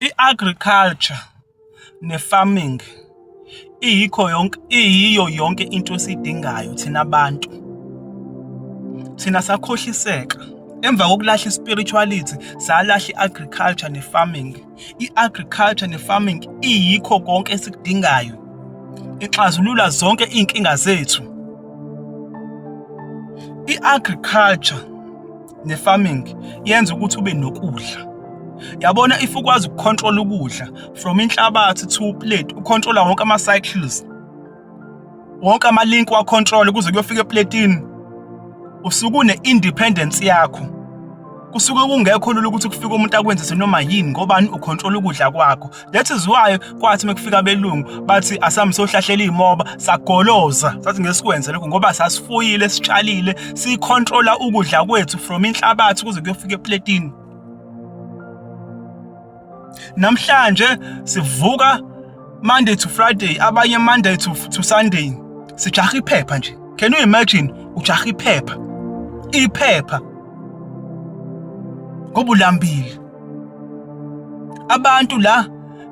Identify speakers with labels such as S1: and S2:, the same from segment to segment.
S1: I-agriculture ne-farming iyikho yonke iyiyo yonke into esiyidingayo thina abantu. Thina sakhohliseka emva kokulahla i-spirituality, salahla i-agriculture ne-farming. I-agriculture ne-farming iyikho konke esikudingayo, ixazulula zonke iy'nkinga zethu. I-agriculture ne-farming yenza ukuthi ube nokudla. Yabona, if ukwazi ukucontrol ukudla from inhlabathi to plate, ucontrola wonke ama-cycles, wonke ama-link wa-control kuze kuyofika epletini, usuke une-independence yakho. Kusuke kungekho lula ukuthi kufike umuntu akwenzise noma yini. Ngobani? Ucontrol ukudla kwakho. That is why kwathi mekufika abelungu bathi asambe sohlahlela iy'moba, sagoloza, sathi ngeke sikwenze lokho, ngoba sasifuyile, sitshalile, siyicontrola ukudla kwethu from inhlabathi kuze kuyofika epletini. Namhlanje sivuka Monday to Friday, abanye Monday to Sunday, sijaha iphepha nje. Can you imagine, ujaha iphepha, iphepha, ngoba ulambile? Abantu la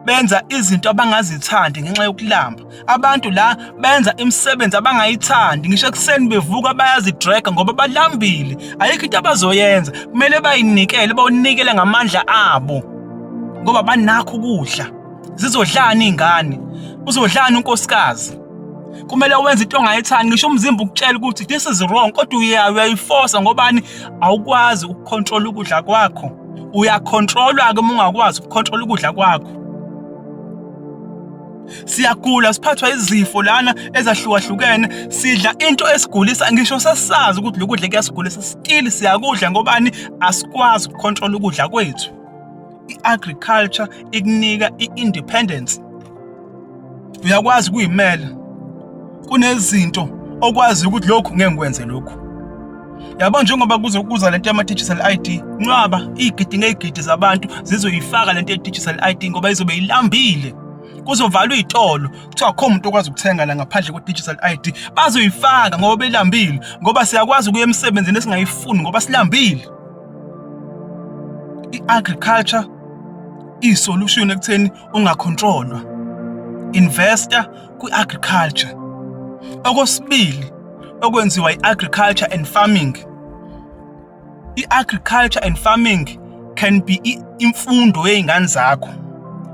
S1: benza izinto abangazithandi ngenxa yokulamba. Abantu la benza imisebenzi abangayithandi. Ngisho ekuseni bevuka bayazidraga ngoba balambile. Ayikho into abazoyenza, kumele bayinikele, bawunikele ngamandla abo ngoba banakho ukudla. Zizodlani iy'ngane? Uzodlani unkosikazi? Kumele wenze into ongayithandi, ngisho umzimba ukutshela ukuthi this is wrong, kodwa uyayiforsa. Ngobani? Awukwazi ukucontrol ukudla kwakho. Uyacontrolwa-ke uma ungakwazi ukucontrol ukudla kwakho. Siyagula, siphathwa izifo lana ezahlukahlukene. Sidla into esigulisa, ngisho sesisazi ukuthi lokudla kuyasigulisa, still siyakudla. Ngobani? Asikwazi ukucontrol ukudla kwethu. I-agriculture ikunika i-independence, uyakwazi ukuyimela. Kunezinto okwazi ukuthi lokhu ngeke ngikwenze lokhu. Yabo, njengoba kuzokuza lento yama-digital ID, nqwaba iy'gidi ngey'gidi zabantu zizoyifaka lento ye-digital ID ngoba izobe ilambile. Kuzovalwa iy'tolo, kuthiwa akukho umuntu okwazi ukuthenga la ngaphandle kwe-digital ID. Bazoyifaka ngoba belambile, ngoba siyakwazi ukuya emsebenzini esingayifuni ngoba silambile. I-agriculture iyi-solution ekutheni ungacontrolwa. Investa kwi-agriculture. Okwesibili okwenziwa i-agriculture and farming, i-agriculture and farming can be imfundo yey'ngane zakho.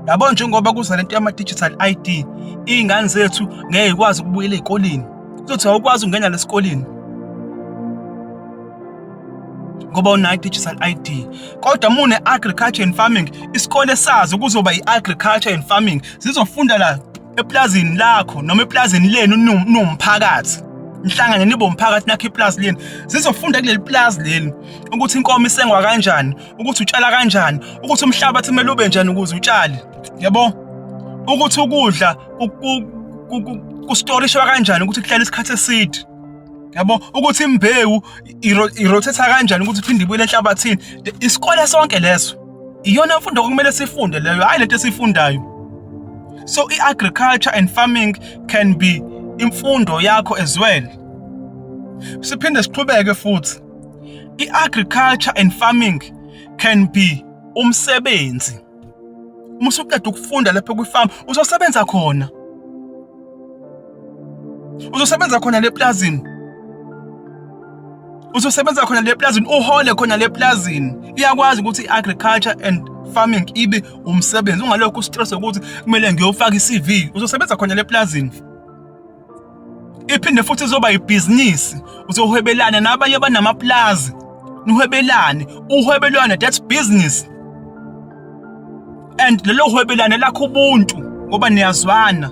S1: Yabo, njengoba kuza lento yama-digital ID, iy'ngane zethu ngeke y'kwazi ukubuyela ey'koleni. Kuzothi awukwazi ukungena lesikoleni ngoba unayo i-digital ID. Kodwa uma une-agriculture and farming, isikole sazo kuzoba i-agriculture and farming. Zizofunda la eplazini lakho noma eplazini lenu niwumphakathi, nihlangane nibe umphakathi, nakho iplazi lenu. Zizofunda kuleli plazi leli ukuthi inkomo isengwa kanjani, ukuthi utshala kanjani, ukuthi umhlabathi kumele ube njani ukuze utshale, yabo, ukuthi ukudla kustorishwa kanjani ukuthi kuhlale isikhathi eside, yabo, ukuthi imbewu irotate kanjani ukuthi iphinde ibuyele enhlabathini. Isikole sonke leso, iyona mfundo okumele sifunde leyo, hayi lento esifundayo. So i-agriculture and farming can be imfundo yakho as well. Siphinde siqhubeke futhi, i-agriculture and farming can be umsebenzi. Uma usuqeda ukufunda lapha kwi-farm, uzosebenza khona, uzosebenza khona le plazini, uzosebenza khona le plazini, uhole khona le plazini. Iyakwazi ukuthi i-agriculture and farming ibe umsebenzi, ungalokhu ustress ukuthi kumele ngiyofaka i-CV. Uzosebenza khona le plazini. Iphinde futhi izoba ibhizinisi, uzohwebelana nabanye abanamaplazi, nihwebelane, uhwebelwane, that's business. And lelo hwebelane lakho ubuntu ngoba niyazwana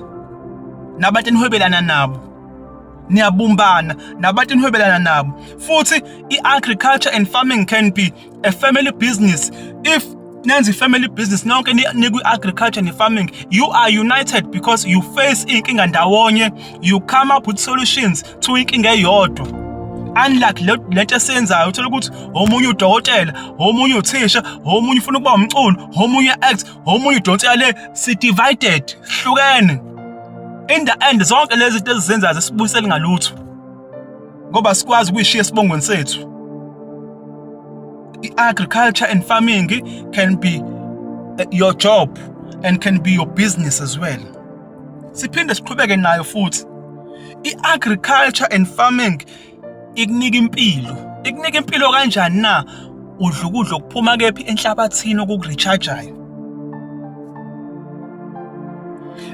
S1: nabantu enihwebelana nabo, niyabumbana nabantu enihwebelana nabo. Futhi i-agriculture and farming can be a family business. If nenza i-family business nonke nikwi-agriculture ne-farming, you are united because you face iy'nkinga ndawonye, you come up with solutions to inkinga eyodwa, unlike lento esiyenzayo, uthola ukuthi omunye udokotela, omunye uthisha, omunye ufuna ukuba umculo, omunye act, omunye udonsela le. Si-divided, hlukene. In the end, zonke lezi zinto ezizenzayo zisibuyisele ngalutho ngoba sikwazi ukuyishiya esibongweni sethu. I-agriculture and farming can be your job and can be your business as well. Siphinde siqhubeke nayo futhi i-agriculture and farming ikunika impilo. Ikunika impilo kanjani na? Udla ukudla okuphuma kephi? Enhlabathini, okukurechargeayo.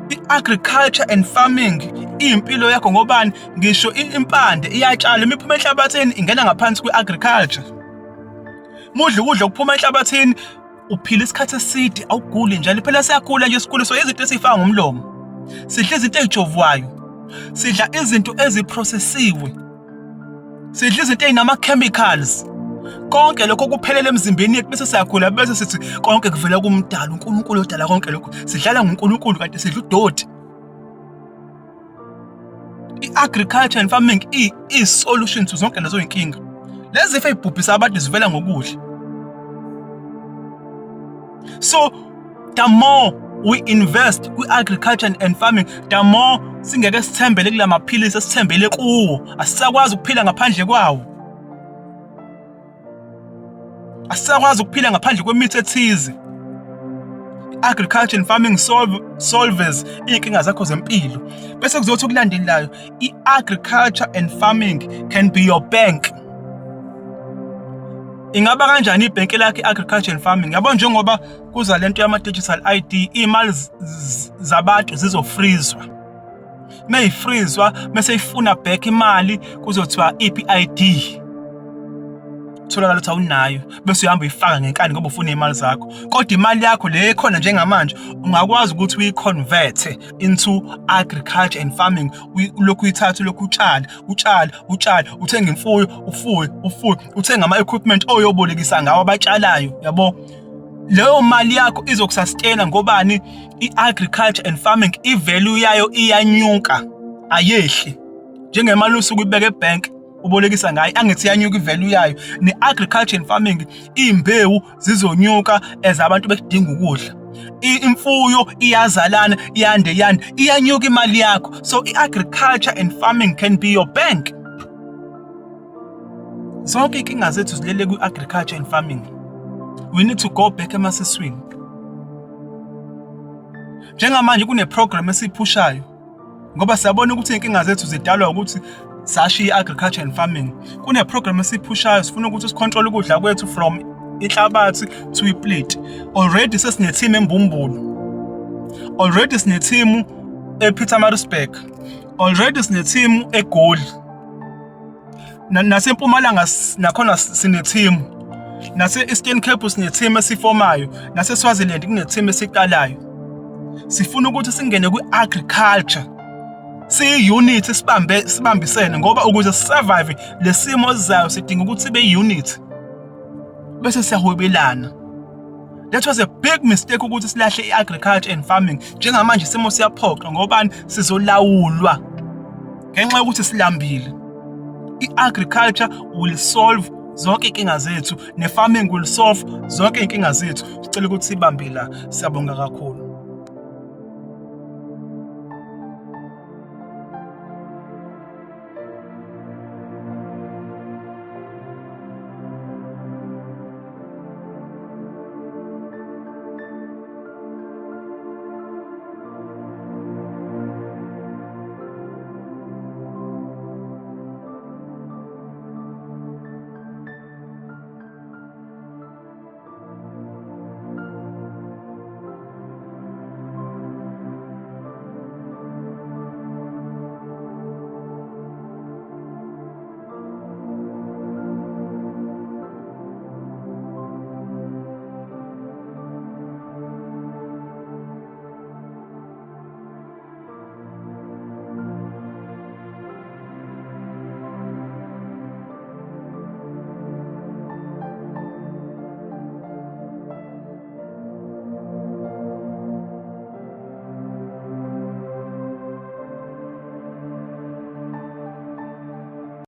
S1: I-agriculture and farming iyimpilo yakho ngobani? Ngisho impande iyatshala, imiphuma enhlabathini ingena ngaphansi kwe-agriculture. Mudla ukudla okuphuma enhlabathini, uphila isikhathi eside, awuguli njalo. Phela siyakhula nje, sikhuliswa izinto esiyifaka ngomlomo. Sidla izinto ey'jovwayo, sidla izinto eziprocessiwe, sidla izinto ey'nama-chemicals. Konke lokho kuphelele emzimbeni yethu, bese siyakhula, bese sithi konke kuvela kumdala uNkulunkulu odala konke lokho. Sidlala ngoNkulunkulu kanti sidla udoti. I-agriculture and farming iyi-solution to zonke lezo y'nkinga. Lezi zifo ey'bhubhisa abantu zivela ngokudla. So the more we invest kwi-agriculture and farming, the more singeke sithembele kula maphilisi esithembele kuwo. Asisakwazi ukuphila ngaphandle kwawo, asisakwazi ukuphila ngaphandle kwemithi ethize. I-agriculture and farming solves iy'nkinga zakho zempilo. Bese kuzothi okulandelayo, i-agriculture and farming can be your bank. Ingaba kanjani ibhenki lakho i-agriculture and farming? Yabo, njengoba kuza lento yama-digital ID, iy'mali zabantu zizofrizwa. Meyifrizwa, mese ifuna back imali, kuzothiwa iphi i-ID? Tholakala ukuthi awunayo, bese uyahamba uyifaka ngenkani ngoba ufuna iy'mali zakho. Kodwa imali yakho le ekhona njengamanje ungakwazi ukuthi uyi-convert into agriculture and farming. Ulokhu uyithatha, ulokhu utshale, utshale, utshale, uthenge imfuyo, ufuye, ufuye, uthenge ama-equipment oyobolekisa ngawo abatshalayo, yabo. Leyo mali yakho izokusustaina. Ngobani? I-agriculture and farming, i-value yayo iyanyuka, ayehli njengemali usuke uyibeka ebhank ubolekisa ngayo. Angithi iyanyuka i-value yayo? Ne-agriculture and farming, iy'mbewu zizonyuka as abantu bekudinga ukudla, imfuyo iyazalana, iyande, yande, iyanyuka imali yakho. So i-agriculture and farming can be your bank. Zonke iy'nkinga zethu zilele kwi-agriculture and farming. We need to go back emasiswini. Njengamanje kune-program esiyiphushayo ngoba siyabona ukuthi iy'nkinga zethu zidalwa ukuthi sashiya i-agriculture and farming. Kune-program esiyiphushayo, sifuna ukuthi sicontrol ukudla kwethu from inhlabathi to iplate. Already sesine-team eMbumbulu, already sine-team ePietermaritzburg, already sine-team eGoli, naseMpumalanga nakhona sine-team, nase-Eastern Cape sine-team esifomayo, nase-Swaziland kune-team esiqalayo. Sifuna ukuthi singene kwi-agriculture siyi-unit, sibambe, sibambisene, ngoba ukuze sisurvive lesimo esizayo sidinga ukuthi sibe i-unit, bese siyahwebelana. That was a big mistake ukuthi silahle i-agriculture and farming. Njengamanje isimo siyaphoqa. Ngobani? Sizolawulwa ngenxa yokuthi silambile. I-agriculture will solve zonke iy'nkinga zethu, ne-farming will solve zonke iy'nkinga zethu. Sicela ukuthi sibambe la. Siyabonga kakhulu.